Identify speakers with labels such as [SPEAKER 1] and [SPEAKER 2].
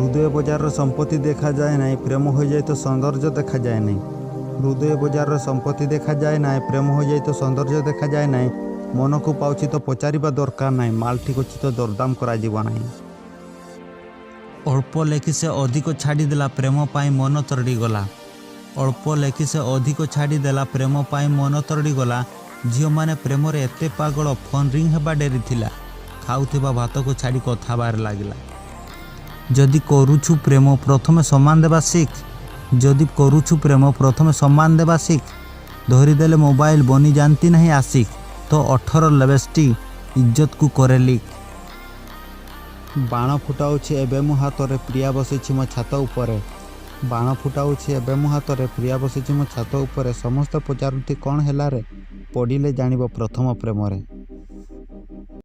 [SPEAKER 1] ହୃଦୟ ବଜାରର ସମ୍ପତ୍ତି ଦେଖାଯାଏ ନାହିଁ, ପ୍ରେମ ହୋଇଯାଏ ତ ସୌନ୍ଦର୍ଯ୍ୟ ଦେଖାଯାଏ ନାହିଁ। ହୃଦୟ ବଜାରର ସମ୍ପତ୍ତି ଦେଖାଯାଏ ନାହିଁ, ପ୍ରେମ ହୋଇଯାଏ ତ ସୌନ୍ଦର୍ଯ୍ୟ ଦେଖାଯାଏ ନାହିଁ। ମନକୁ ପାଉଛି ତ ପଚାରିବା ଦରକାର ନାହିଁ, ମାଲ ଠିକ୍ ଅଛି ତ ଦରଦାମ କରାଯିବ ନାହିଁ। ଅଳ୍ପ ଲେଖି ସେ ଅଧିକ ଛାଡ଼ିଦେଲା, ପ୍ରେମ ପାଇଁ ମନ ତରଳିଗଲା। ଅଳ୍ପ ଲେଖି ସେ ଅଧିକ ଛାଡ଼ିଦେଲା, ପ୍ରେମ ପାଇଁ ମନ ତରଳିଗଲା। ଝିଅମାନେ ପ୍ରେମରେ ଏତେ ପାଗଳ, ଫୋନ୍ ରିଙ୍ଗ ହେବା ଡେରି ଥିଲା, ଖାଉଥିବା ଭାତକୁ ଛାଡ଼ି କଥା ହେବାରେ ଲାଗିଲା। ଯଦି କରୁଛୁ ପ୍ରେମ, ପ୍ରଥମେ ସମ୍ମାନ ଦେବା ଶିଖ। ଯଦି କରୁଛୁ ପ୍ରେମ, ପ୍ରଥମେ ସମ୍ମାନ ଦେବା ଶିଖ। ଧରିଦେଲେ ମୋବାଇଲ ବନିଯାନ୍ତି ନାହିଁ ଆଶିକ, ତୋ ଓଠର ଲିପଷ୍ଟିକ୍ ଇଜ୍ଜତକୁ କରେ ଲିକ୍। ବାଣ ଫୁଟାଉଛି ଏବେ ମୁଁ ହାତରେ, ପ୍ରିୟା ବସିଛି ମୋ ଛାତ ଉପରେ। ବାଣ ଫୁଟାଉଛି ଏବେ ମୁଁ ହାତରେ, ପ୍ରିୟା ବସିଛି ମୋ ଛାତ ଉପରେ। ସମସ୍ତେ ପଚାରନ୍ତି କ'ଣ ହେଲା ରେ, ପଡ଼ିଲେ ଜାଣିବ ପ୍ରଥମ ପ୍ରେମରେ।